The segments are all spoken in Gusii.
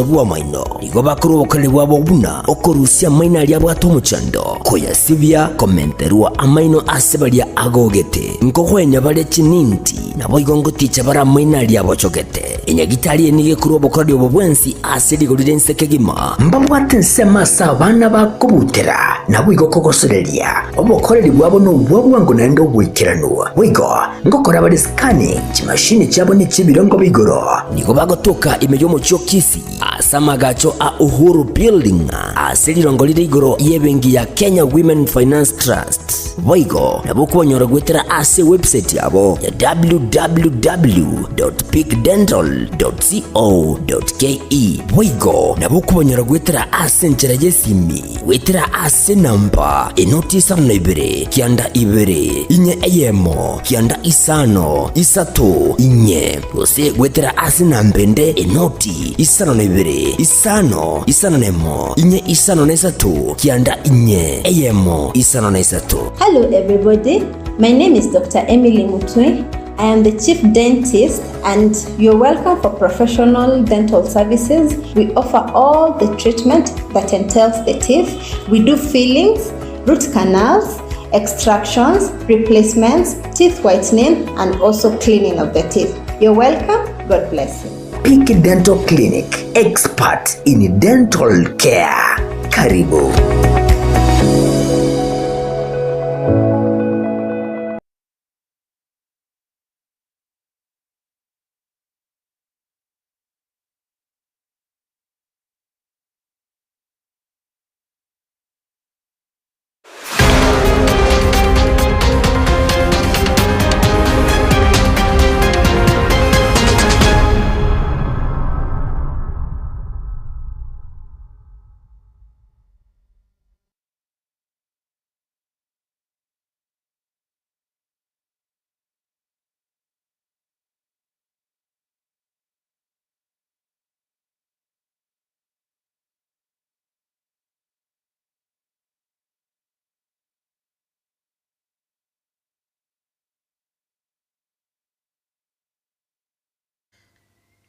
Bw'amaino nigo bakorwa obokoreri bwabo buna okorusia amaino aria abwate omochando, koyasibia, komenterwa amaino ase baria agogete, nkogwenia bare chininti, naboigo ngoticha bare amaino aria abochogete. Enyagitari eye nigo ekorwa obokoreri obo bwensi ase rigori ri'ense kegima. Mbabwate ensemo ase abana bakobutera, naboigo kogosoreria. Obokoreri bwabo nobwa bwango naende oboikeranu. Boigo ngokora bare scanning, chimashini chiabo nechi'ebirengo bia igoro. Nigo bagotoka ime y'omochie o Kisii ase amagacho a Uhuru Building ase rirongo rire igoro y'ebenki ya Kenya Women Finance Trust. Boigo nabo okobanyora goetera ase ewebsite yabo ya www.peakdental.co.ke. Boigo nabo okobanyora goetera ase enchera y'esimi goetera ase enamba enoti isano na ibere kianda ibere inye eyemo kianda isano isato inye gose goetera ase enamba ende enoti isano na ibere isano isano na emo inye isano na isato kianda inye eyemo isano na isato. Hello everybody, my name is Doctor Emily Mutwe, I am the chief dentist and you're welcome for professional dental services. We offer all the treatment that entails the teeth. We do fillings, root canals, extractions, replacements, teeth whitening and also cleaning of the teeth. You're welcome. God bless you. Peak Dental Clinic, expert in dental care. Karibu.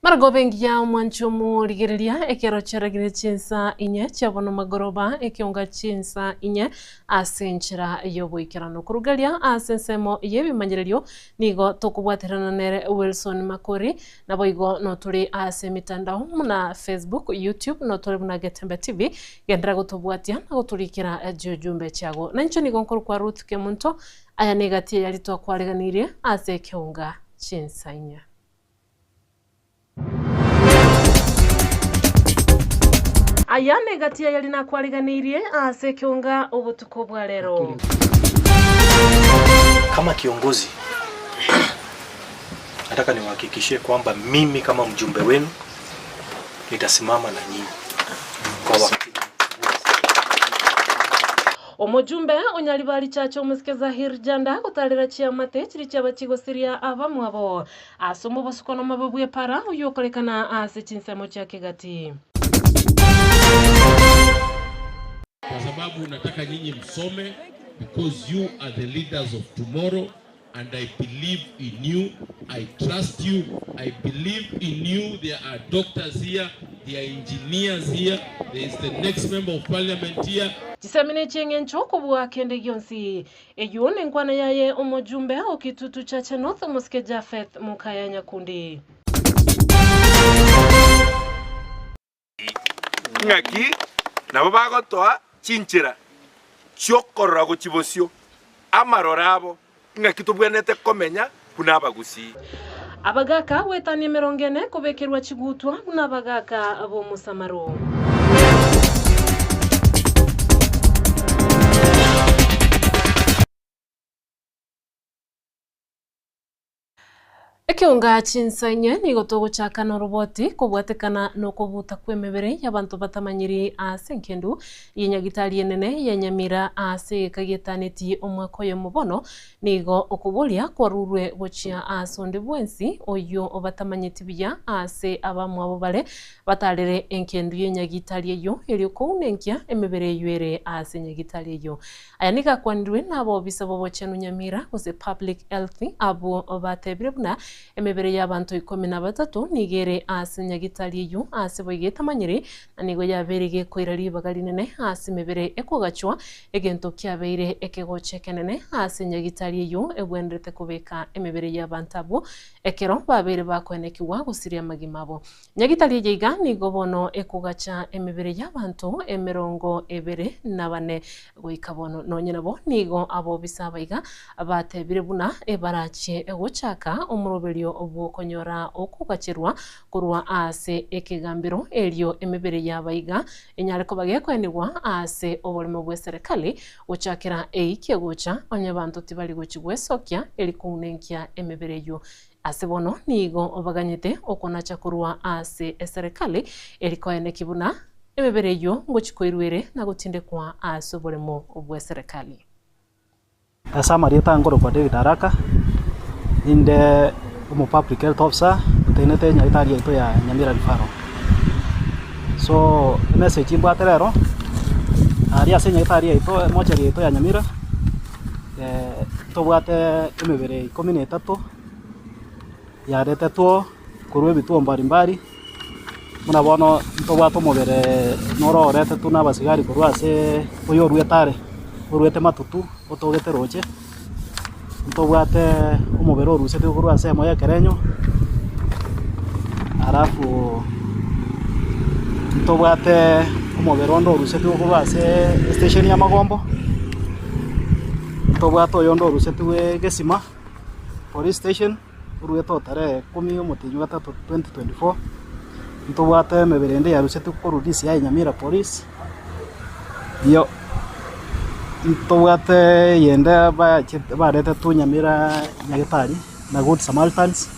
Maragoba engiya omwanche omorigereria ekero chiaragire chinsa inye chia bono magoroba ekeonga chinsa inye ase enchera y'oboikeranu. Korugaria ase ensemo y'ebimanyererio nigo tokobwaterana nere Wilson Makori naboigo notore ase emitandao buna Facebook, YouTube notore buna Getembe TV Genderera gotobwatia na gotorikera chiujumbe chiago. Na inche nigo nkorokwa Ruth Kemunto, aya negati eyari twakwareganirie ase ekeunga chinsainya. Aya negati eyari nakwareganeirie ase ekeunga obotuko bwa rero. Kama kiongozi nataka niwahakikishie kwamba mimi kama mjumbe wenu nitasimama na nyinyi kwa wakati. Omojumbe o Nyaribari Church omosike Zahir Janda gotarera chiamate chiria chiaba chigosiria abamwabo ase omobosokano omobe bw'epara oyio okorekana ase chinsemo chia Kegati. Kwa sababu nataka nyinyi msome because you are the leaders of tomorrow and I believe in you, I trust you, I believe in you. There are doctors here, there are engineers here, there is the next member of parliament here. Chisemi nechi'engencho kobua kende gionsi. Eyio nenkwana yaye omojumbe o Kitutu Chache North omosike Japheth Mokaya Nyakundi. Ng'aki nabo bagotoa chinchera chi'okorora gochia bosio amaroro abo, ng'aki tobwenerete komenya buna abagusii. Abagaaka goetania emerongo ene kobekerwa chigutwa buna abagaaka b'omosamaro. Ekeonga chinsa inye nigo togochaka noroboti kobwatekana nokobuta kw'emebere y'abanto batamanyiri ase engendu ye nyagitari enene ya Nyamira ase egeka getaneti omwaka oyomo bono nigo okoboria kwarurwe gochia ase onde bwensi oyio obatamanyeti buya ase abamwabo bare batarere engendu ye nyagitari eyio erio kounenkia emebere eyio ere ase nyagitari eyio. Aya nigo akwanirwe nabobisa b'obochenu Nyamira gose Public Health abwo batebire buna Emebere y'abanto ikomi na batato nigo ere ase nyagitari eyio ase boigo etamanyiri, na nigo yabeire gekoira ribaga rinene ase emebere ekogachwa, egento kiabeire ekegocha ekenene ase nyagitari eyio egwenerete kobeka emebere y'abanto abwo ekero babeire bakoenekigwa gosiria amagima abo. Nyagitari eye iga nigo bono ekogacha emebere y'abanto emerongo ebere na bane goika bono. Nonye nabo nigo abobisa aba iga batebire buna ebarachie gochaka omoroberio bw'okonyora okogacherwa korwa ase ekegambero erio emebere y'aba iga enyare koba gekoenigwa ase oboremo bw'eserekari gochakera eiki egocha onye abanto tibari gochi gwesokia eri kounenkia emebere eyio. Ase bono nigo baganyete okonacha korwa ase eserekari eri koeneki buna emebere eyio ngochia koirwa ere na gotindekwa ase oboremo bw'eserekari. Ase amarieta nkorokwa David Araka, ninde omo public health officer otenenete nyagetari yaito ya Nyamira Referral. So emessage mbwate rero, aria ase nyagetari yaito emochari yaito ya Nyamira, ntobwate emebere ikomi na etato. Yaretetwe korwa ebituo mbari mbari, buna bono ntobwate omobere noro oretetwe na abasigari korwa ase oyo oruete are, oruete matutu otogete roche, ntobwate omobere orusetwe korwa ase emo ya ekerenyo, alafu ntobwate omobere onde orusetwe korwa ase estation ya magombo, ntobwate oyonde orusetwe gesima. Police station, oruete o tarehe ikomi omotienyi o gatato 2024, ntobwate emebere ende yarusetwe korwa DCI Nyamira Police, iyo ntobwate eyende bachete baretetwe Nyamira Nyagetari na Good Samaritans,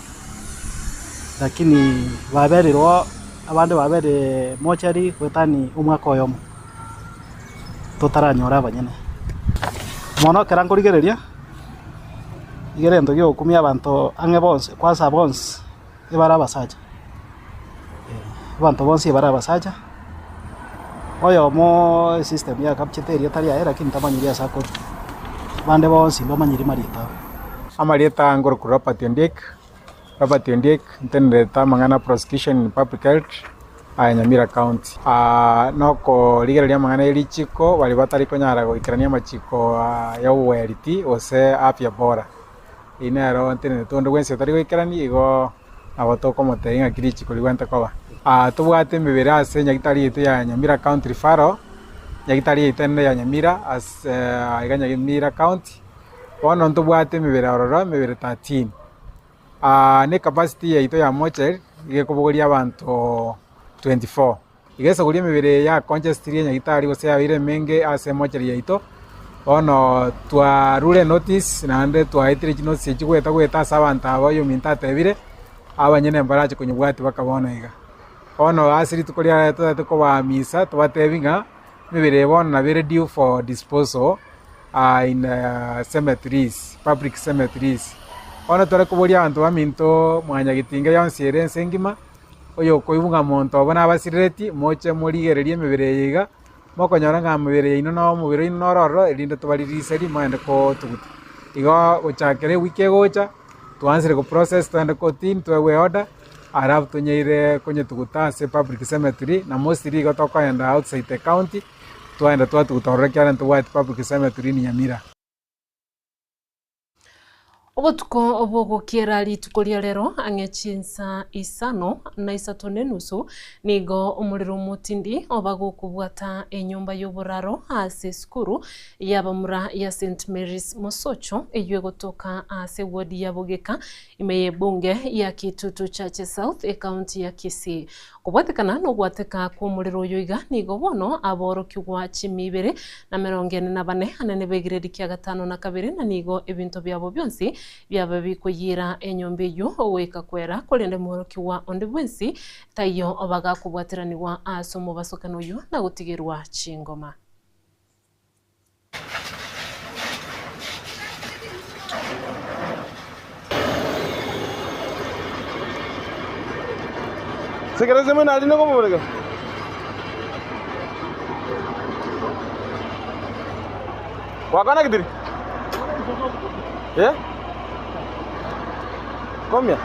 lakini baberirwe abande baberire mochari goetania omwaka oyomo, totaranyora abanyene. Mono ekero nkorigereria. Iga egento giogokumia abanto ang'e bonsi kwansa bonsi ebare abasacha, abanto bonsi ebare abasacha, oyomo esystem yakapchete erieta riaye lakini tamanyiri ase akorwa, abande bonsi mbamanyiri marieta abo. Amarieta ngorokwa Robert Ondiek, Robert Ondiek ntenerete amang'ana prosecution in public health aya Nyamira county. Nokorigereria amang'ana ye richiko baria batari konyara goikerania amachiko ya oboeriti gose afya bora. Eyio nero ntenerete onde bwensi otari goikerania igo nabo tokomotebia ng'aki richiko ribwenerete koba. Tobwate emebere ase nyagetari yaito ya Nyamira county referral, nyagetari yaito enene ya Nyamira ase aiga Nyamira county. Bono ntobwate emebere ororo, emebere 13. Ne capacity yaito ya mortuary iga ekobogoria abanto 24. Iga esaguria emebere eye ya congestirie nyagitari gose yabeire emenge ase mortuary yaito, bono twarure notice naende twaetire chinotice echi goeta goeta ase abanto aba oyominto atebire, abanyene mbarache konyebwatia mpaka bono iga. Bono ase rituko ria rero totagete kobaamisa tobatebi ng'a. Emebere eye bono nabo ere due for disposal in cemeteries, public cemeteries. Bono tore koboria abanto baminto mwanyagetinga yonsi ere ense engima, oyokoigwa ng'a monto obo nabasirereti, moche morigererie emebere eye iga, mokonyora ng'a emebere yaino na omobere oino noro ororo erinde tobaririserie mogende kotuguta. Igo gochakera ewiki egocha, twansire go process togende kotini toegwe eorder. Alafu tonyeire konyetuguta ase public cemetery, na mostly igo tokoenda outside the county, twaenda twatuguta ororo ekiagera ntobwati public cemetery in Nyamira. Obotuko bw'ogokiera rituko ria rero ang'e chinsa isano na isato na enusu nigo omorero omotindi oba gokobwata enyomba y'oboraro ase esukuru y'abamura ya St Mary's Mosocho eyio egotoka ase ewodi ya Bogeka Ime y'ebunge ya Kitutu Chache South, ekaunti ya Kisii. Kobwatekana nogwateka kw'omorero oyo iga nigo bono aborokigwa chimi ibere na merongo ene na bane anene b'egiredi kia gatano na kabere na nigo ebinto biabo bionsi biaba bikoyiira enyomba eyio goika kwera korende mworokigwa onde bwensi taiyo bagakobwateranigwa ase omobasokano oyio na gotigerwa chingoma. Komia.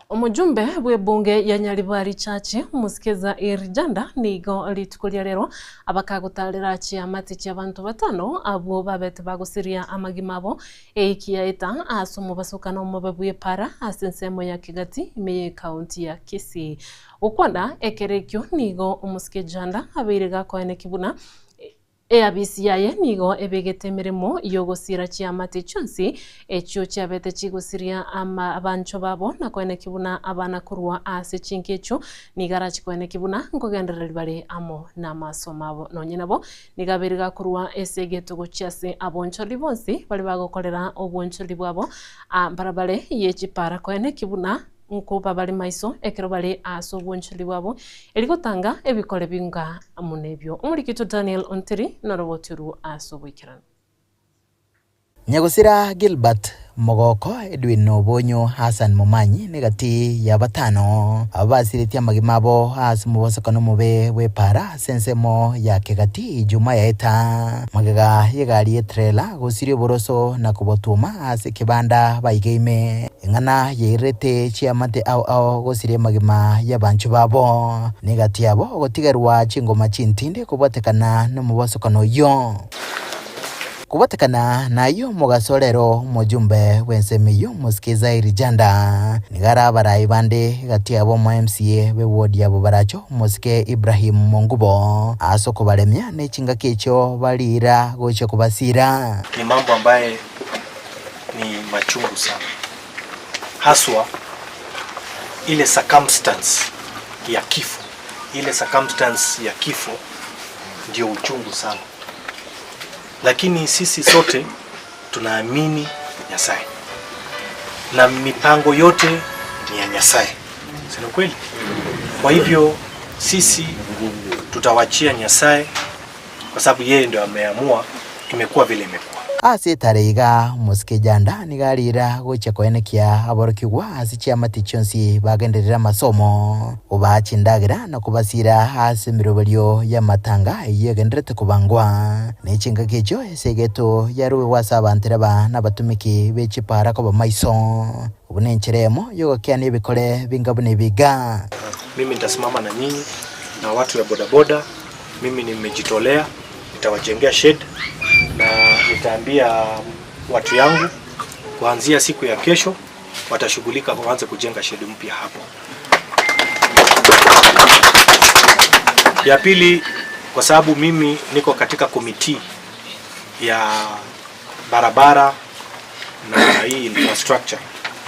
Omojumbe bw'ebunge ya Nyaribari Church, Omosike Zair Janda nigo rituko ria rero abakagotarera chiamate chi'abanto batano abwo babete bagosiria amagima abo eiki yaeta ase omobasokano omobe bw'epara ase ensemo ya Kegati ime y'ecounty ya Kisii. Gokwana ekero ekio nigo Omosike Janda abeire gakoeneki buna Eabisi yaye nigo ebegete emeremo y'ogosiira chiamate chionsi echio chiabete chigosiria abanchwa babo, na koenekia buna abana korwa ase chinka echio nigo arache koenekia buna nkogendereria bare amo namasomo abo. Nonye nabo nigo abeire gakorwa ase egeto gochia ase abonchoreri bonsi baria bagokorera obonchoreri bwabo mbarabare ye chipara koenekia buna Nkoba bare maiso ekero bare ase obonchori bwabo, erio gotanga ebikore binga amo nebio. Omoriki oito Daniel Ontiri noroboti orwo ase oboikeranu. Nyagosira Gilbert Mogoko, Edwin Obonyo, Hassan Momanyi negati ya batano aba basiretie amagima abo ase omobosokano omobe bw'epaara ase ensemo ya Kegati Ijumaa yaeta. Magega y'egari y'etrela gosiria oboroso na kobotwoma ase ekebanda baigeime. Eng'ana yairete chiamate ao ao gosiria amagima y'abanchwa babo, na egati yabo ogotigerwa chingoma chintindi kobwatekana nomobosokano oyio. Kobwatekana nayio omogaso rero omojumbe bw'ensemo eyio Mosike Zairi Janda nigo are abarai bande egati yabo omo MCA b'eward ya Bobaracho Omosike Ibrahim Mongubo ase okobaremia ne chingaki echio bariira gochia kobasiira. Ni mambo ambaye ni machungu sana haswa ile circumstance ya kifo, ile circumstance ya kifo ndio uchungu sana, lakini sisi sote tunaamini Nyasaye na mipango yote ni ya Nyasaye, si ni kweli? Kwa hivyo sisi tutawachia Nyasaye kwa sababu yeye ndio ameamua, imekuwa vile imekuwa. Ase etare iga omosike Janda nigo ariira gochia koenekia aborokigwa ase chiamate chionsi bagenderere amasomo, kobaa chindagera na kobasiira ase emeroberio y'amatanga eyio egendererete kobangwa. Ne chingaki echio esegeto yaruegwe ase abantereba na abatumiki be chipara koba maiso. Obwo nenchera eyemo y'ogokeania ebikore binga buna ebi iga. Mimi nitasimama na nyinyi na watu ya bodaboda Mimi nimejitolea, nitawajengea shed na nitaambia watu yangu kuanzia siku ya kesho watashughulika waanze kujenga shed mpya hapo. Ya pili, kwa sababu mimi niko katika komiti ya barabara na hii infrastructure,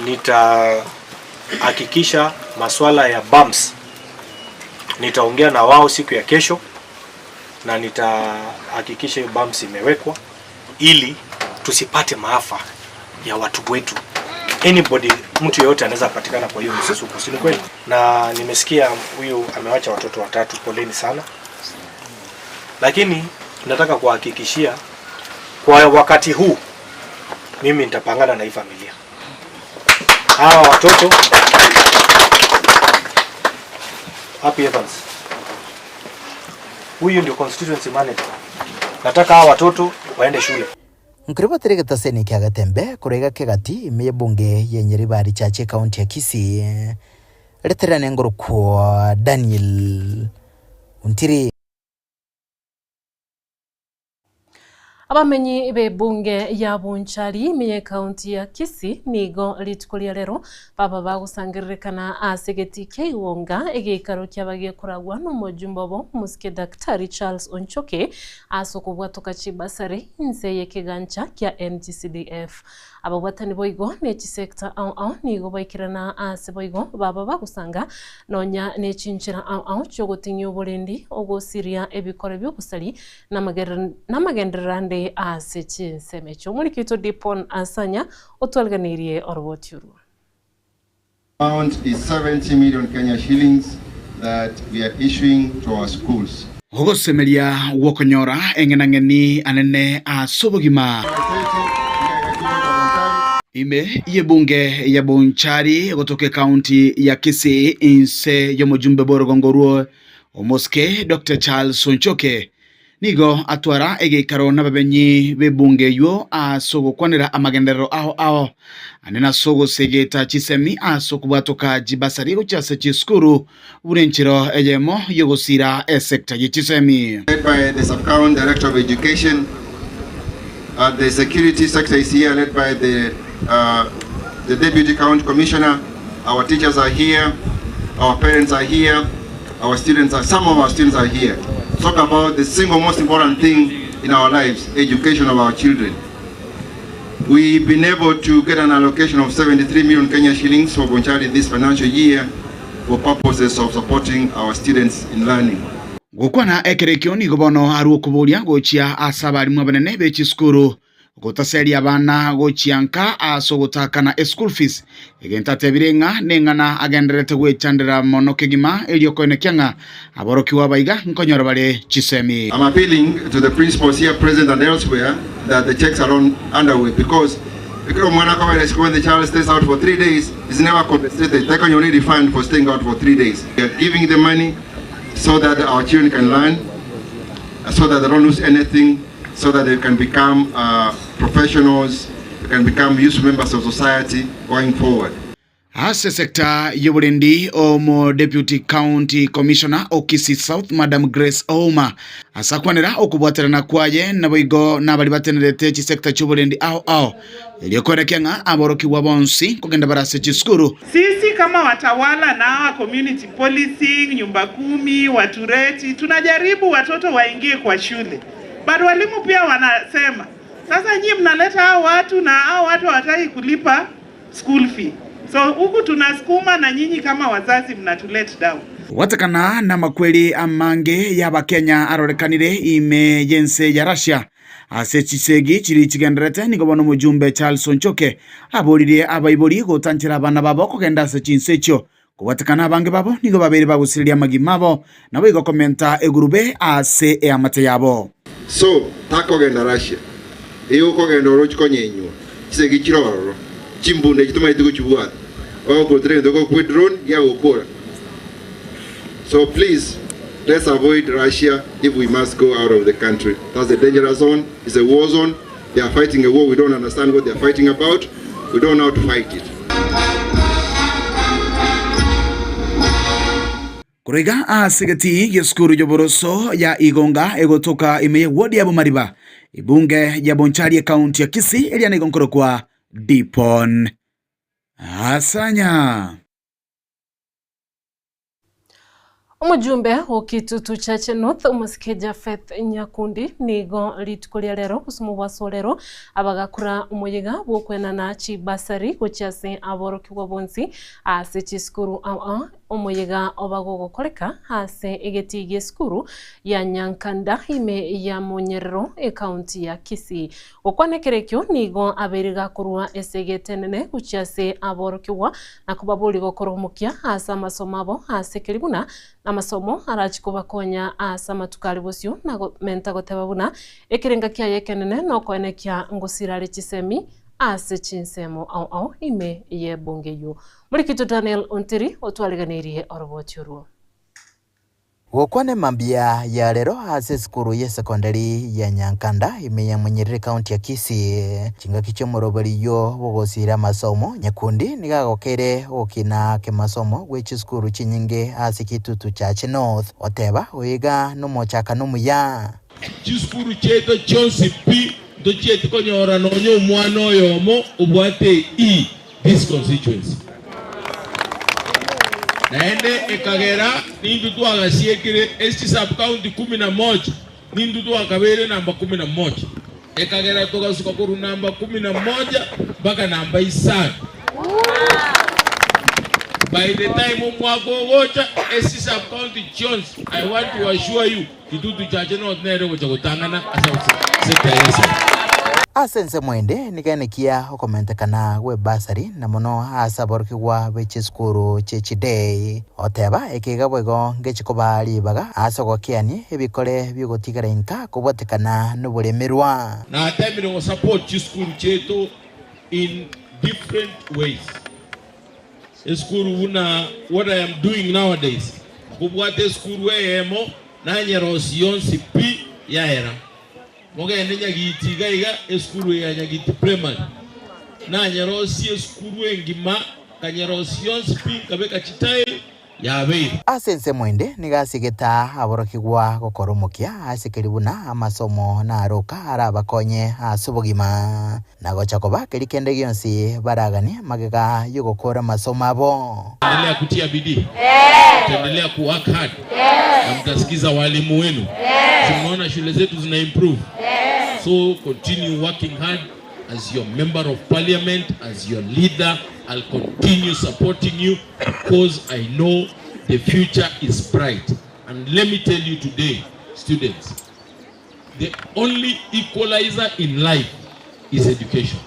nitahakikisha masuala ya bumps Nitaongea na wao siku ya kesho na nitahakikisha hiyo bumps imewekwa ili tusipate maafa ya watu wetu. Anybody, mtu yeyote anaweza patikana kwa hiyo msusuko, si ni kweli? Na nimesikia huyu amewacha watoto watatu, poleni sana, lakini nataka kuhakikishia kwa wakati huu mimi nitapangana na hii familia hawa watoto Happy Evans, huyu ndio constituency manager. Nataka hawa watoto waende shule. Nkoribotera egetaseni kia Getembe korwa iga kegati ime y'ebunge ya Nyaribari Church ekaunti ya Kisii, reterera nengorokwo Daniel Ontiri. Abamenyi b'ebunge ya Bonchari ime y'ecounty ya Kisii nigo rituko ria rero baba bagosangererekana ase egetii kia Igonga egeikaro kiaba gekoragwa nomojumbe obo omosike Daktari Charles Onchoke ase okobwatoka chibasari inse y'ekegancha kia NGCDF. Ababwatani boigo ne chisector ao ao nigo baikerana ase boigo baba bagosanga nonya ne chinchera ao ao chiogoting'ia oborendi, ogosiria ebikore bi'obosari namagenderero ande ase chinsemo echio. Omoriki oito Dipon Asanya otwariganeirie oroboti orwo. Amount is 70 million Kenya shillings that we are issuing to our schools. Ogosemeria gw'okonyora eng'enang'eni anene ase obogima. Ime y'ebunge ya Bonchari gotoka ekaunti ya Kisii inse y'omojumbe bw'orogongo orwo omosike Doctor Charles Onchoke Nigo atwara egeikaro nababenyi b'ebunge eyio ase ogokwanera amagenderero ao ao, ande nase ogosegeta chisemi ase okobwatoka chibasari gochia ase chisukuru buna enchera eyemo y'ogosiira esecta ye chisemi. Led by the Sub-County Director of Education, the security sector is here led by the the Deputy County Commissioner, our teachers are here, our parents are here, Our students are, some of our students are here. Talk about the single most important thing in our lives, education of our children. We've been able to get an allocation of 73 million Kenya shillings for Bonchari this financial year for purposes of supporting our students in learning. Gokwana ekero ekio nigo bono arue okoboria gochia ase abalimu abanene be chisukuru Gotaseria abana gochia nka ase ogotaakana eschool fees, egento atebire ng'a neng'ana agendererete gwechandera mono kegima erio koenekia ng'a aborokigwa abaiga nkonyora bare chisemi. I'm appealing to the principals here present and elsewhere that the checks are on underway because ekero omwana akobera isiko when the child stays out for 3 days is never compensated takonyora refund for staying out for 3 days. We are giving the money so that our children can learn so that they don't lose anything so that they can become uh, professionals, they can become useful members of society going forward. Ase sector y'oborendi omo Deputy County Commissioner o Kisii South Madam Grace Ouma ase akwanera okobwaterana kwaye naboigo nabari batenerete chisector chi'oborendi ao ao erio koerekia ng'a aborokigwa bonsi nkogenda bare ase chisukuru. Sisi kama watawala na hawa community policing, nyumba kumi, watureti, tunajaribu watoto waingie kwa shule. But walimu pia wanasema sasa nyinyi mnaleta hao watu na hao watu hawataki kulipa school fee. So huku tunasukuma na nyinyi kama wazazi mnatu let down. Gwatekana namakweri amange y'Abakenya arorekanire ime y'ense ya Russia ase chisegi chiria chigendererete nigo bono omojumbe Charles Onchoke aboririe abaibori gotanchera abana babo kogenda ase chinse echio Kobwatekana abange babo nigo babeire bagosireria amagima abo, naboigo komenta egurube ase eamate yabo. So takogenda Russia, igo okogenda oroche konyenywa, chisegi chire ororo, chimbunda echi tomaeti gochibwata, bagokorutera egento gokwa edrone giagokora. So please let's avoid Russia if we must go out of the country. That's a dangerous zone, it's a war zone, they are fighting a war we don't understand what they are fighting about, we don't know how to fight it. Korwa iga ase egetii gi'esukuru y'oboroso ya Igonga egotoka ime ye ward ya Bomariba, ebunge ya Bonchari ekaunti ya Kisii eria nigo nkorokwa Dipon Asanya. Omojumbe o Kitutu Chache North omosike Japheth Nyakundi nigo rituko ria rero gose omobwaso o rero abagakora omoyega bw'okwenana chibasari gochia ase aborokigwa bonsi ase chisukuru ao ao omoyega oba gogokoreka ase egetii gi'esukuru ya Nyankanda ime ya Monyerero ekaunti ya Kisii. Gokwana ekero ekio nigo abeire gakorwa esegete enene gochia ase aborokigwa na kobaboria gokora omokia ase amasomo abo ase keria buna namasomo arachie kobakonya ase amatuko are bosio na menta goteba buna ekerenga kiaye ekenene nokoenekia ngosira are chisemi ase chinsemo ao ao ime y'ebunge eyio. Morikito Daniel Ontiri otwariganeirie oroboti orwo. Gokwana emambia ya rero ase esukuru y'esekondari ya Nyankanda ime ya Munyerere ekaunti ya Kisii, chingaki chi'omoroberio bw'ogosiira amasomo, Nyakundi nigo agokeire ogokina kemasomo gwe chisukuru chinyinge ase Kitutu Chache North, oteba oiga nomochakano omuya. Chisukuru chiaito chionsi pi ntochieti konyora nonya omwana oyomo obwate E this constituency. Naende ekagera nintwe twagasiekire ase chisub county kumi na moja, nintwe twakabeire namba kumi na moja. Ekagera togasuka korwa namba kumi na moja Mpaka namba isano. By the time omwaka ogocha ase sub county chionsi I want to assure you Kitutu Chache North nere ogocha gotang'ana ase sector ya esabu. Ase ensemo ende niganekia okomentekana gw'ebasari na mono ase aborokigwa be chisukuru chie chidei. Oteba eke iga boigo ngechi kobaa ribaga ase ogokeania ebikore bi'ogotigara inka kobwatekana noboremerwa. Natemire go support chisukuru chiaito in different ways. Esukuru buna what I am doing nowadays, nkobwata esukuru eyemo nanyerosia yonsi pi yaera. Mogende Nyagiti iga iga esukuru eye ya Nyagiti Primary, nanyerosie esukuru engima, nkanyerosia yonsi pi nkabeka chitile, yabeire. Ase ensemo ende nigo asigete aborokigwa gokora omokia ase keria buna amasomo naroka arabakonye ase obogima, na gocha koba keria kende gionsi baraganie magega y'ogokora amasomo abo. Endelea kutia bidii, mtaendelea ku work hard na mtasikiza walimu wenu. Si mnaona shule zetu zina improve? So continue working hard as your member of parliament, as your leader, I'll continue supporting you because I know the future is bright. And let me tell you today, students, the only equalizer in life is education.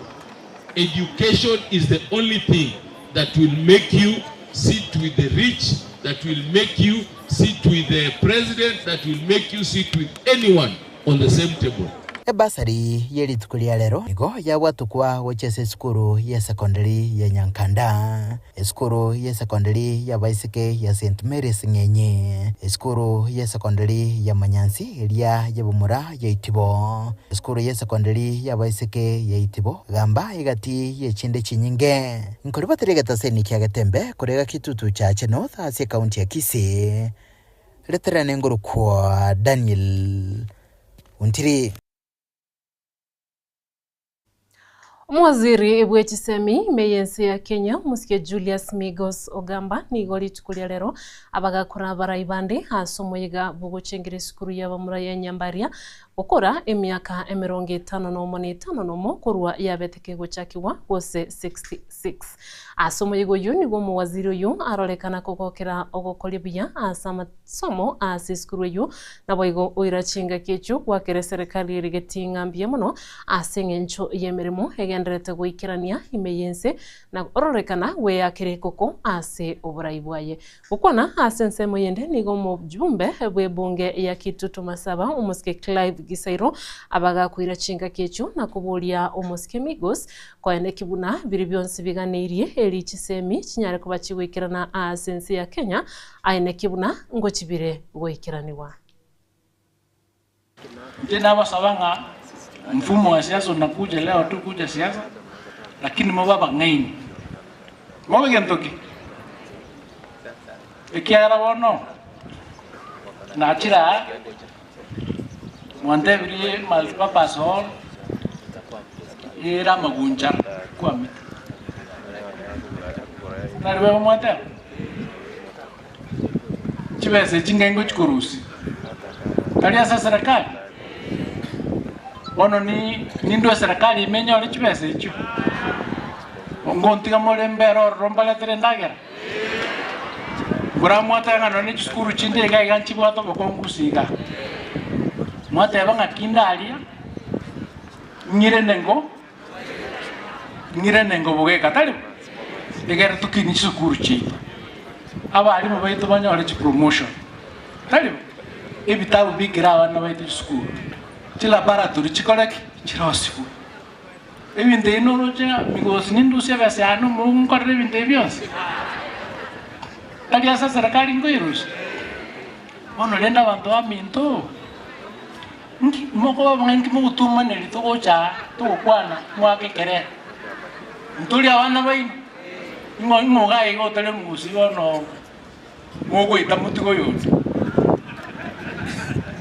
Education is the only thing that will make you sit with the rich, that will make you sit with the president, that will make you sit with anyone on the same table. Ebasari ye rituko ria rero nigo yabwatokwa gochia ase esukuru y'esekondari ya Nyankanda, esukuru y'esekondari y'abaiseke ya St Mary's Ng'enyi, esukuru y'esekondari ya Manyansi eria y'abamura ya Itibo, esukuru y'esekondari y'abaiseke ya Itibo, gamba egati y'echinde chinyinge. Nkoribateria egetaseni kia Getembe korega Kitutu Chache North ase ekaunti ya Kisii, Reterane ngorokwa Daniel Ontiri. Omowaziri bw'echisemi ime y'ense ya Kenya, Omosike Julius Migos Ogamba nigo rituko ria rero abagakora abarai bande ase omoyega bw'ogochengera esukuru y'abamura ya Nyambaria gokora emiaka emerongo etano nomo na etano nomo korwa yabete kegochakigwa gose 66. Ase omoyega oyio nigo omowaziri oyio arorekana kogokera ogokoria buya ase Somo ase esukuru eyio, naboigo oira chingaki echio gwakera eserekari erigetie ng'a mbuya mono ase eng'encho y'emeremo egendererete goikerania ime y'ense na ororekana gweakera ekoko ase oborai bwaye. Gokwana ase ensemo eyende nigo omojumbe bw'ebunge ya Kitutu Masaba omosike Clive Gisairo abagakoira chingaki echio na koboria omosike Migos koeneki buna biria bionsi biganeirie eri chisemi chinyare koba chigoikerana ase ense ya Kenya Aye naki buna ngochibire goikeranigwa. Inche nabasaba ng'a mfumo wa siasa unakuja leo tu kuja siasa lakini mobe abang'aini. Mobe gento ki? Ekiagera bono nachire aa mwantebirie multipurpose hall ere amagunchara kwamete. Nari bebe mwateba? Chibesa echi ngai ngochi korusia? Tari ase eserekari? Bono ni nindwe eserekari ime enyore chibesa echio? Ngontiga more mbere ororo mbaretere endagera? Mbora mwateba ng'a nonye chisukuru chinde iga iga nchibwate obokongu gose iga. Mwateba ng'aki ndaria, ng'irene ngo. Ng'irane ngobogeka, tari bo? Egere tokinie chisukuru chiaito, abalimu baito banyore chipromotion, tari bo? Ebitabu bikere abana baito chisukuru, chilaboratory chikore ki? Chirosigwe. Ebinto ebi noroche ng'a migosi nindusie ebesa yane omoungu nkorere ebinto ebi bionsi? Tari ase eserekari nkoirusia? Bono rende abanto baminto. Inki mokoba buna inki mogotumaneria togocha aa togokwana mwake ekerero? Ntori abana baino? Ing'o ing'o iga iga otari omogusii bono mogoita motige oyonde?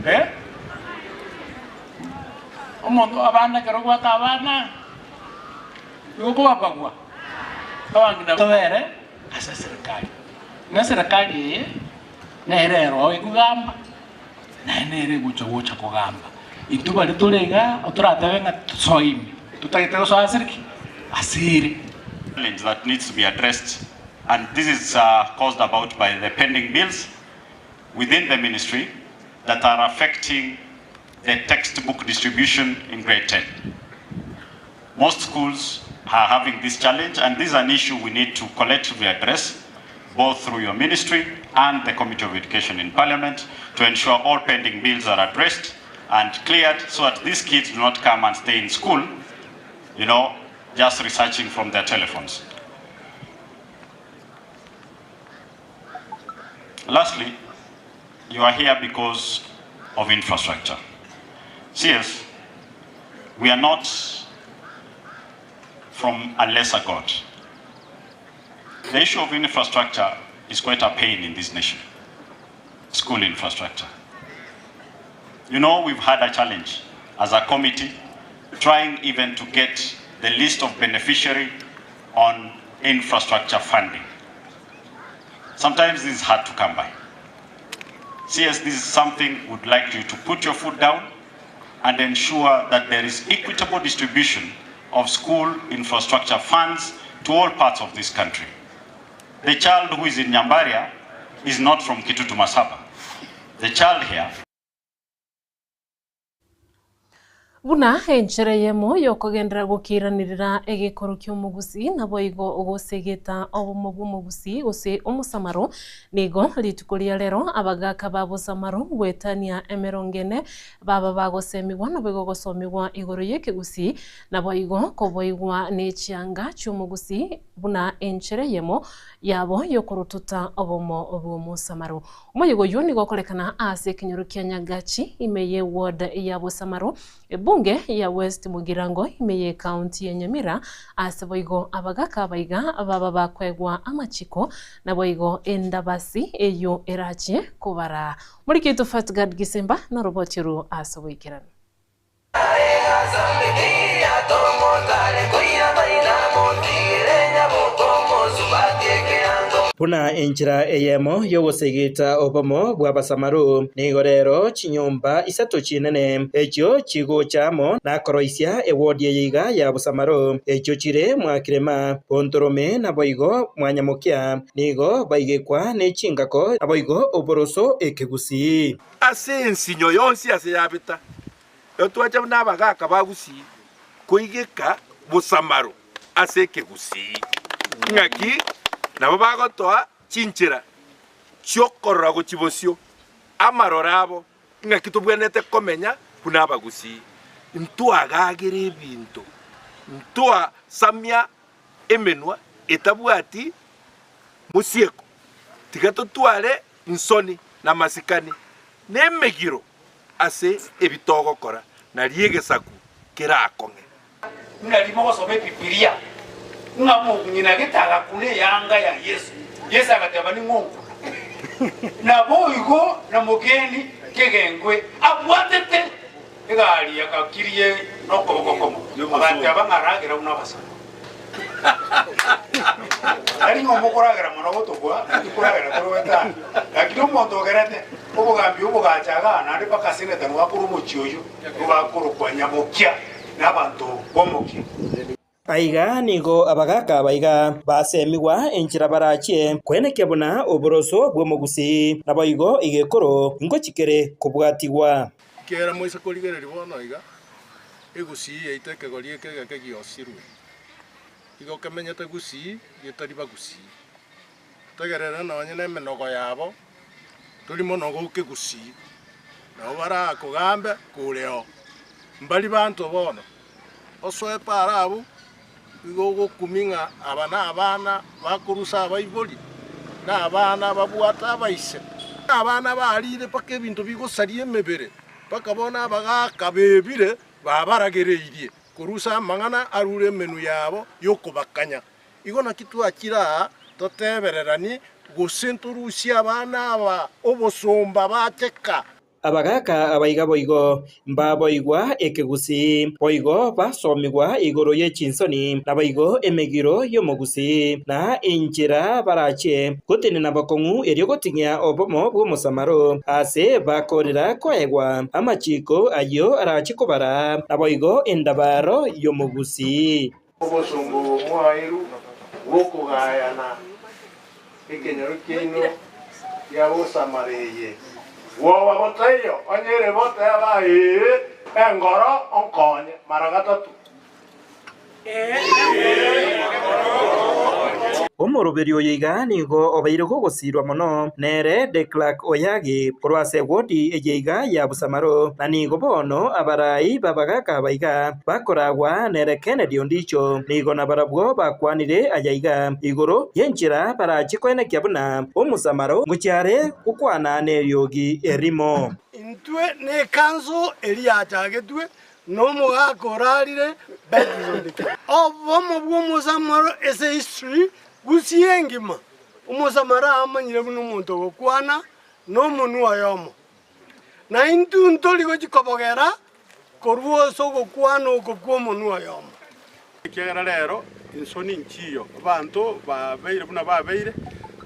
Eh? Omonto abana ekero obwate abana, nigo okobabagua, abang'ina tobere ase eserekari. Na eserekari eye nere eroo ekogamba. Naye nere egocha gocha kogamba. Intwe baria tore igaa, toratebe ng'a tosoe ime, totagete gosoa ase ki? Ase ere. Challenge that needs to be addressed and this is caused about by the pending bills within the ministry that are affecting the textbook distribution in grade 10. Most schools are having this challenge and this is an issue we need to collectively address both through your ministry and the Committee of Education in Parliament to ensure all pending bills are addressed and cleared so that these kids do not come and stay in school, you know, just researching from their telephones. Lastly, you are here because of infrastructure. CS, we are not from a lesser God. The issue of infrastructure is quite a pain in this nation, school infrastructure. You know, we've had a challenge as a committee trying even to get the list of beneficiary on infrastructure funding. Sometimes this is hard to come by. CS, this is something we'd like you to put your foot down and ensure that there is equitable distribution of school infrastructure funds to all parts of this country. The child who is in Nyambaria is not from Kitutu Masaba. The child here Buna enchera eyemo y'okogenderera gokiiranerera egekoro ki'omogusii, naboigo gosegeta obomo bw'omogusii gose omosamaro, nigo rituko ria rero abagaaka ba bosamaro goetania emerongo ene baba bagosemigwa naboigo gosomigwa igoro y'ekegusii, naboigo koboigwa ne chianga chi'omogusii buna enchera eyemo yabo y'okorotota obomo bw'omosamaro. Omoyega oyio nigo okorekana ase ekenyoro kia Nyagachi ime ye ward ya Bosamaro, ebunge ya West Mugirango ime ye county ya Nyamira ase boigo abagaka abaiga baba bakoegwa amachiko naboigo endabasi eyio erache kobaraa. Moriki oito Fatgard Gisimba noroboti oru ase oboikeranu. Buna enchera eyemo y'ogosegeta obomo bw'Abasamaru, nigo rero chinyomba isato chinene, echio chigocha amo nakoroisia ewodi eye iga ya Bosamaru, echio chire Mwakirema, Bontorome naboigo Mwanyamokia, nigo baigekwa ne chingako naboigo oboroso ekegusii. Ase ensinyo yonsi ase yabeta, etwacha buna abagaaka ba Gusii koigeka bosamaro ase ekegusii. Ng'aki nabo bagotoa chinchera chi'okorora gochia bosio amaroro abo, ng'aki tobwenerete komenya buna abagusii. Ntwagagera ebinto, ntwasamia emenwa etabwati mosieko, tiga totware insoni namasikani, na emegiro ase ebi togokora, nario egesaku kerakong'e. Buna riria mogosoma Ebibilia, ng'a omong'ina gete agakuna eyanga ya Yeso, Yeso agateba, Ning'o onkuna? Naboigo na mogeni kegengwe abwatete egari agakirie nokoboko komo, agateba ng'a ragera buna abasani. Tari ng'a omokoragera mono gotokwa, naki koragera tore goetania. Lakini omonto ogerete obogambi obogacha igaa naende mpaka seneta nigo akore omochie oyio, nigo akorokwa Nyamokia na abanto b'omokia. Aiga nigo abagaaka abaiga basemigwa enchera barachie koenekia buna oboroso bw'omogusii, naboigo igekoro ngochikere kobwatigwa. Ekiagera moise korigereria bono iga, egusii yaito ekegori eke egeke giosirwe, igo kemenyete gusii getari bagusii. Tegerera nonye nemenogo yabo, tori monogo okegusii, nabo barakogambe koreo. Mbari banto bono, osoe paaro abwo, igo ogokumia ng'a aba nabana bakorusa abaibori, na abana babwate abaise. Abana barire mpaka ebinto bigosaria emebere, mpaka bono abagaaka bebire babaragereirie korusa amang'ana arure emenwa yabo y'okobakanya. Igo naki twachire aa totebereranie, gose ntorusie abana aba obosomba bacheka. Abagaaka abaiga boigo mbaboigwa ekegusii, boigo basomigwa igoro ye chinsoni, naboigo emegiro y'omogusii, na enchera barache gotenena bokong'u erio goting'ia obomo bw'omosamaro, aase bakoorera koegwa amachiiko ayio arache kobaraa, naboigo endabaro y'omogusii. Obosomba obo mwaeirwe bw'okogayana ekenyoro kiaino gia bosamara eye, bwoba botaiyo, onye ere boteba, Ee, engoro onkonye mara gatato. Omoroberi oyo iga nigo obeire gogosiirwa mono nere De Klerk Oyagi korwa ase ewodi eye iga ya Busamaro, na nigo bono abarai b'abagaaka aba iga bakoragwa nere Kennedy Ondicho. Nigo nabarabwo bakwanire aya iga igoro y'enchera barachie koenekia buna Omosamaro ngochia are gokwana neriogi erimo. Intwe nekanso eria yachagetwe Nomogaka orarire Bethlehemu. Obomo bw'Omosamaro ase history gusii engima, Omosamaro amanyire buna omonto ogokwana nomonwa oyomo. Na intwe ntori gochia kobogera korwa ase ogokwana oko kw'omonwa oyomo. Ekiagera rero insoni nchiyo, abanto babeire buna babeire,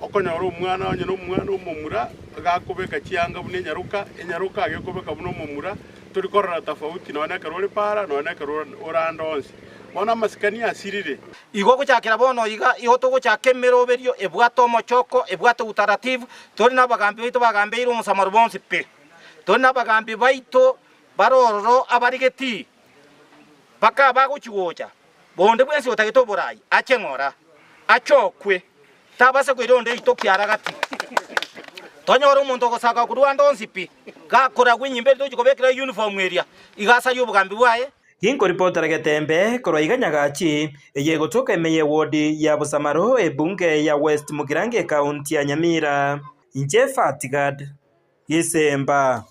okonyora omwana onye nomwana omomura gakobeka chianga buna enyaroka, enyaroka agekobeka buna omomura, tori korora tofauti nonya nekero ore para nonya nekero ore ande onsi. Bono amasikani asirire. Igo gochakera bono iga, igo togochaka emeroberio ebwate omochoko, ebwate utaratibu, tori nabagambi baito bagambeire omosamaro bonsi pi. Tori nabagambi baito bare ororo abarigeti Mpaka abagochi-gocha, bonde bwensi otagete oborai, ache ng'ora, achokwe, tabasa koira onde ritoki ara gati. Tonyore omonto ogosaka korwa ande onsi pi, gakoragwa enyimba eria tochi kobekera uniform eria, iga asarie obogambi bwaye. Ginkoripotera Getembe korwa iga Nyagachi, eye egotoka ime y'ewodi ya Bosamaro, ebunge ya West Mugirango ekaunti ya Nyamira. Inche Fatgad Gisemba.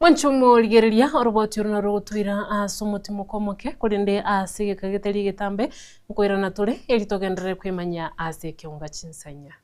Mwanche omorigereria oroboti oro narwo rogotoira ase omotimoko omoke, korende ase egeka getari egetambe, nkoirana tore, erio togenderere kwemanyia ase ekeonga chinsanya.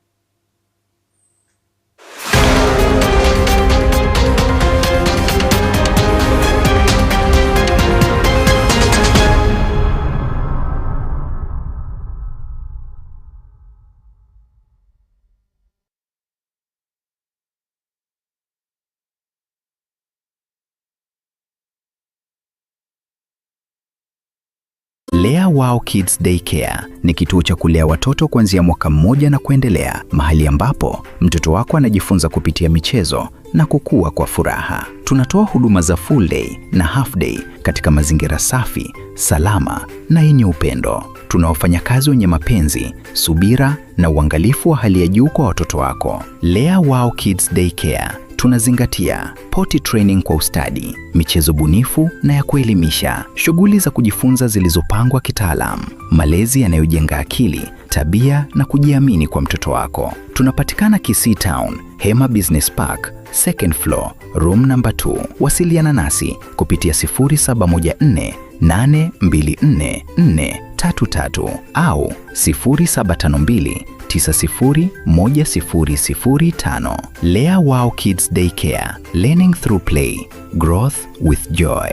Lea Wow Kids Daycare ni kituo cha kulea watoto kuanzia mwaka mmoja na kuendelea, mahali ambapo mtoto wako anajifunza kupitia michezo na kukua kwa furaha. Tunatoa huduma za full day na half day katika mazingira safi, salama na yenye upendo. Tuna wafanyakazi wenye mapenzi, subira na uangalifu wa hali ya juu kwa watoto wako. Lea Wow Kids Daycare tunazingatia potty training kwa ustadi, michezo bunifu na ya kuelimisha, shughuli za kujifunza zilizopangwa kitaalam, malezi yanayojenga akili, tabia na kujiamini kwa mtoto wako. Tunapatikana Kisii Town, Hema Business Park, second floor, room number 2. Wasiliana nasi kupitia 0714 824 433 au 0752 901005. Lea Wow Kids Daycare, learning through play, growth with joy.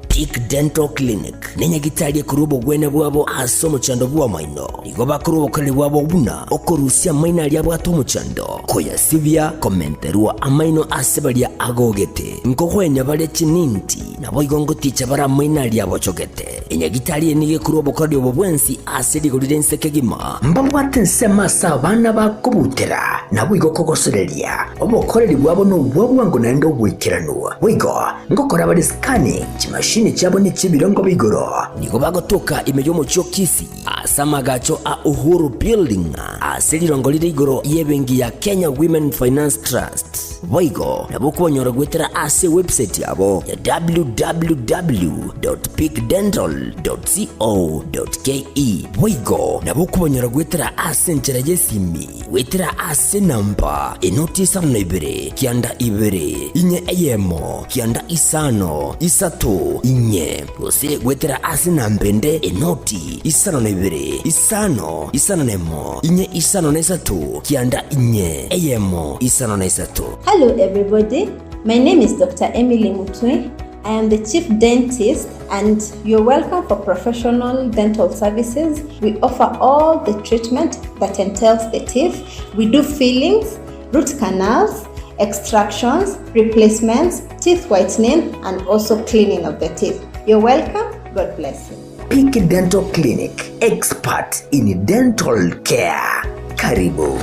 Peak Dental Clinic nenyagitari ekorwa obogwene bwabo ase omochando bw'amaino. Nigo bakorwa obokoreri bwabo buna okorusia amaino aria abwate omochando, koyasibia, komenterwa amaino ase baria agogete, nkogwenia bare chininti, naboigo ngoticha bare amaino aria abochogete. Enyagitari eye nigo ekorwa obokoreri obo bwensi ase rigori ri'ense kegima. Mbabwate ensemo ase abana bakobutera, naboigo kogosoreria. Obokoreri bwabo nobwa bwango naende oboikeranu. Boigo ngokora bare scanning, chimashini chiabo nechi'ebirengo bia igoro. Nigo bagotoka ime y'omochie o Kisii ase amagacho a Uhuru Building ase rirongo rire igoro y'ebenki ya Kenya Women Finance Trust. Boigo nabo okobanyora goetera ase ewebsite yabo ya www.peakdental.co.ke. Boigo nabo okobanyora goetera ase enchera y'esimi goetera ase enamba enoti isano na ibere kianda ibere inye eyemo kianda isano isato inye gose goetera ase enamba ende enoti isano na ibere isano isano na emo inye isano na isato kianda inye eyemo isano na isato. Hello everybody, my name is Dr. Emily Mutwe. I am the chief dentist and you're welcome for professional dental services. We offer all the treatment that entails the teeth. We do fillings, root canals, extractions, replacements, teeth whitening and also cleaning of the teeth. You're welcome. God bless you. Peak Dental Clinic, expert in dental care. Karibu.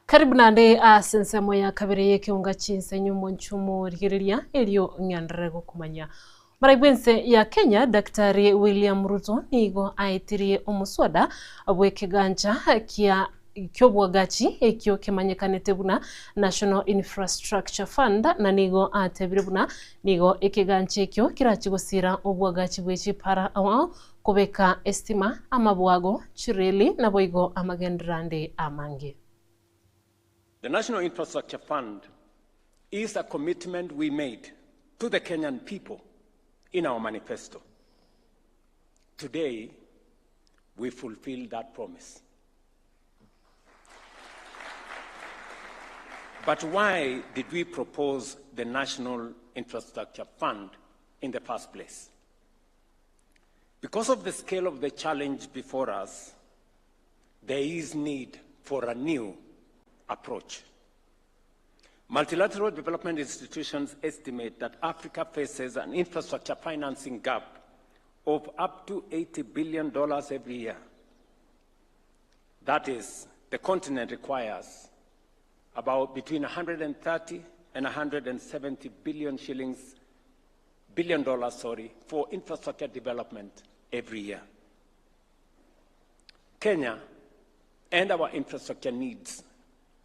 Karibu naende ase ensemo ya kabere y'ekeunga chinse nyumo nchumo rigereria erio ng'enderere gokumanya. Marai bw'ense ya Kenya Daktari William Ruto nigo aetirie omoswada bw'ekegancha kia ki'obwagachi ekio kemanyekanete buna National Infrastructure Fund na nigo atebire buna nigo ekegancha ekio kerachi gosira obwagachi bwe chipara ao ao kobeka esitima, amabwago, chireli naboigo amagenderero ande amange. The National Infrastructure Fund is a commitment we made to the Kenyan people in our manifesto. Today, we fulfill that promise. But why did we propose the National Infrastructure Fund in the first place? Because of the scale of the challenge before us, there is need for a new approach. Multilateral development institutions estimate that Africa faces an infrastructure financing gap of up to $80 billion every year. That is, the continent requires about between 130 and 170 billion shillings, billion dollars, sorry, for infrastructure development every year. Kenya and our infrastructure needs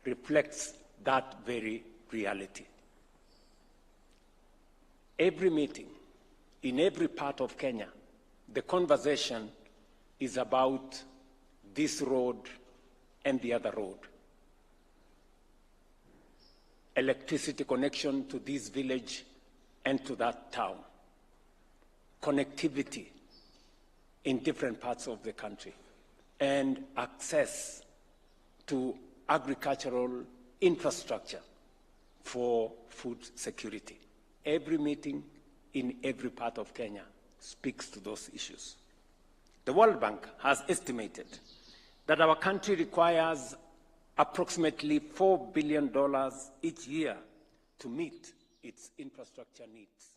reflects that very reality. Every meeting in every part of Kenya, the conversation is about this road and the other road. Electricity connection to this village and to that town. Connectivity in different parts of the country and access to agricultural infrastructure for food security. Every meeting in every part of Kenya speaks to those issues. The World Bank has estimated that our country requires approximately $4 billion each year to meet its infrastructure needs.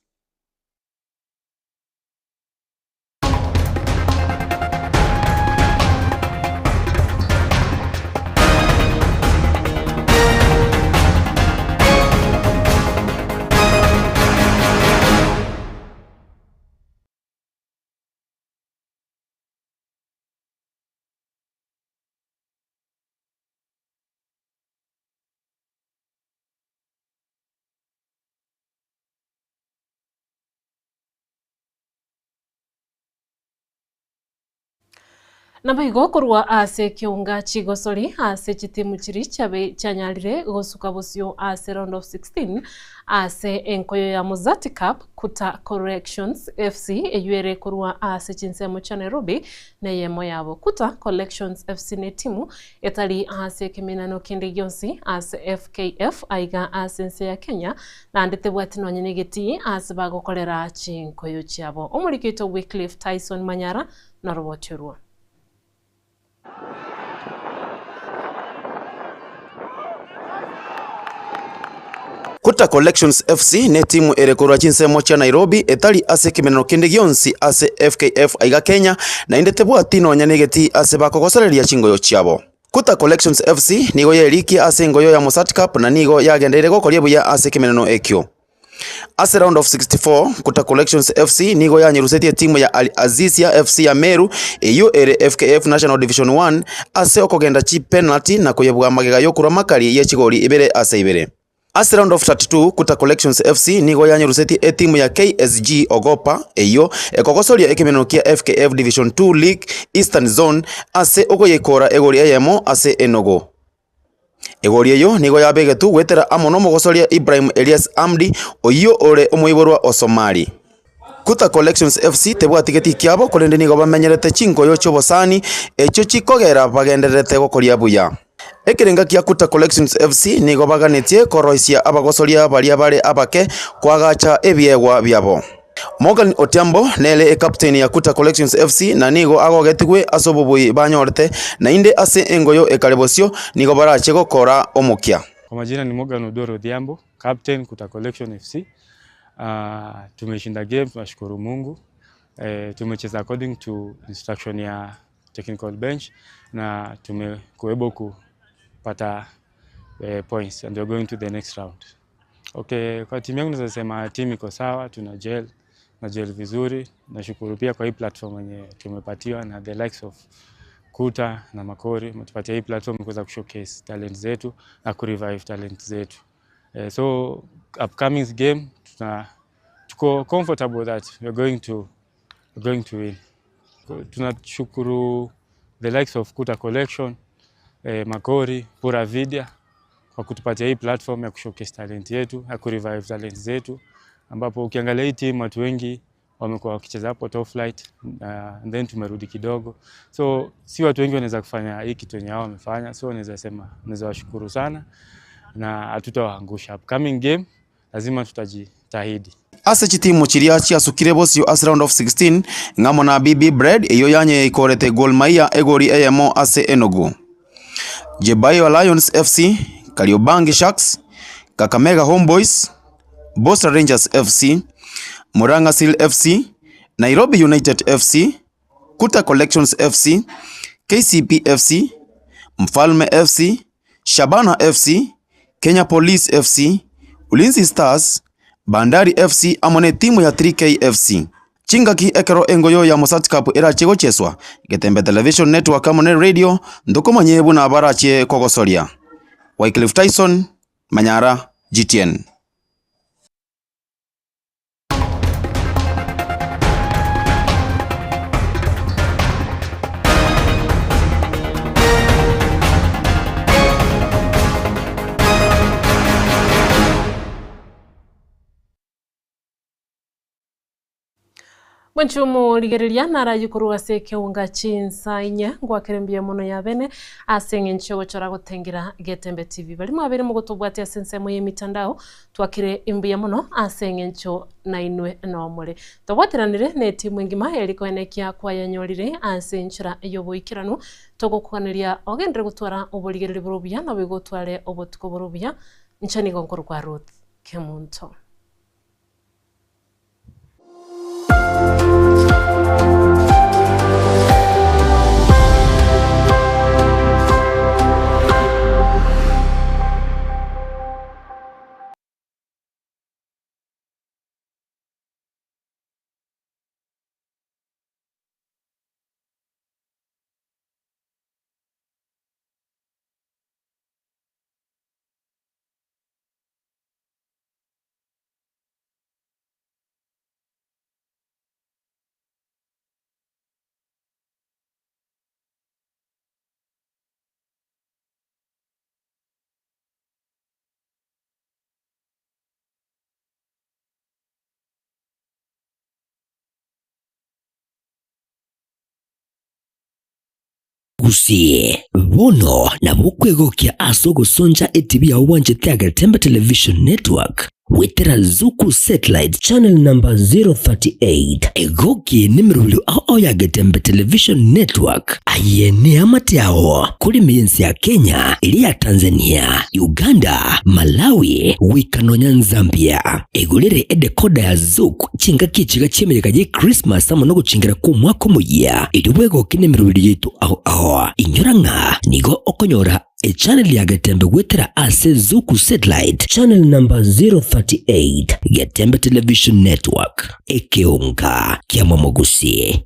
Naboigo korwa ase ekeunga chigosori ase chitimu chiria chiabe chianyarire gosuka bosio ase round of 16 ase enkoyo ya Mozart Cup, Kuta Corrections FC eyio ere korwa ase chinsemo chia Nairobi neyemo yabo. Kuta Collections FC netimu etari ase ekemenano kende gionsi ase FKF aiga ase ense ya Kenya naende tebwati nonye negetii ase bagokorera chinkoyo chiabo. Omoriki oito Wycliffe Tyson Manyara naroboti orwo. Kuta Collections FC netimu ere korwa chinsemo chia Nairobi etari ase ekemenero kende gionsi ase FKF aiga Kenya naende tebwati nonya negetii ase bakogosereria chingoyo chiabo. Kuta Collections FC nigo yerikia ase engoyo ya Mozart Cup na nigo yagendereire gokoria buya ase ekemeneno ekio. Ase round of 64, Kuta Collections FC nigo yanyerusetie etimu ya Al Azizia FC ya Meru eyio ere FKF National Division One ase okogenda chipenalty na koyebua magega y'okorwa makari ye chigori ibere ase ibere. Ase round of 32, Kuta Collections FC nigo yanyerusetie etimu ya KSG Ogopa eyio ekogosoria ekemenero kia FKF Division 2 League Eastern Zone ase okoyeikora egori eyemo ase enogo. Egori eyio nigo yabegetwe goetera amo nomogosoria Ibrahim Elias Amdi oyio ore omoiborwa o Somali. Kuta Collections FC tebwati getii kiabo korende nigo bamenyerete chinkoyo chi'obosani echio chikogera bagendererete gokoria buya. Ekerenga kia Kuta Collections FC nigo baganetie koroisia abagosoria baria bare abake koagacha ebiegwa biabo. Morgan Otiambo nere ecaptain ya Kuta Collections FC na nigo agogetigwe ase obobui banyorete naende ase engoyo ekare bosio nigo barache gokora omokia. Kwa majina ni Morgan Odoro Odhiambo, captain Kuta Collection FC. Uh, tumeshinda game, tunashukuru Mungu. Eh, tumecheza according to instruction ya technical bench na tumekuwa kupata eh, points and we're going to the next round. Okay, kwa timu yangu naweza sema timu iko sawa, tuna gel na gel vizuri. Nashukuru pia kwa hii platform yenye tumepatiwa na the likes of Kuta na Makori, umetupatia hii platform kuweza kushowcase talent zetu na kurevive talent zetu. Eh, so upcoming game tuna tuko comfortable that we're going to we're going to win. Tunashukuru the likes of Kuta Collection, eh, Makori, Pura Vidya kwa kutupatia hii platform ya kushowcase talent yetu, ya kurevive talent zetu, ambapo ukiangalia hii team watu wengi wamekuwa wakicheza hapo top flight uh, and then tumerudi kidogo, so si watu wengi wanaweza kufanya hii kitu yenye hao wamefanya, so naweza sema naweza washukuru sana na hatutawaangusha. Upcoming game lazima tutajitahidi. Ase chitimu chiria chiasukire bosio ase round of 16 ng'amo na BB Bread eyo yanye ikorete Gor Mahia egori eyemo ase enogo. Jebayo Lions FC, Kariobangi Sharks, Kakamega Homeboys, Bosra Rangers FC, Murang'a Seal FC, Nairobi United FC, Kuta Collections FC, KCP FC, Mfalme FC, Shabana FC, Kenya Police FC, Ulinzi Stars, Bandari FC amo ne timu ya 3K FC. Chingaki ekero engoyo ya Mosat Cup erache gocheswa, Getembe Television Network amo ne radio ntokomanye buna barache kogosoria. Wycliffe Tyson, Manyara, GTN. Mwanche omorigereria narayie korwa ase ekeunga chinsa inye, ngwakere mbuya mono ya bene ase eng'encho y'ogochora gotengera Getembe TV. Baria mwabeire mogotobwatia ase ensemo y'emitandao, twakire imbuya mono ase eng'encho nainwe nomore. Twabwateranire ne etimu engima eri koenekia kwayanyorire ase enchera y'oboikeranu, togokoganeria ogenderere gotwara oborigereria bore obuya naboigo otware obotuko bore obuya. Inche nigo nkorokwa Ruth Kemunto. Gusii, bono nabo okwegokia ase ogosoncha etibi yao bwanchete ya Getembe Television Network goetera Zuku Satellite Channel number 038. Egoki nemerobio ao ao ya Getembe Television Network. Aye neamate ao kore ense ya Kenya, eria ya Tanzania, Uganda, Malawi, goika nonya Nzambia. Egorere edecoder ya Zuku chingaki echiga chi'emeyega ye Christmas amo nogochingera kw'omwaka omoyia, erio bwegoke nemerobio yaito ao ao. Inyora ng'a nigo okonyora echannel ya Getembe goetera ase Zuku Satellite channel number 038, Getembe Television Network, ekeonga kia Momogusi.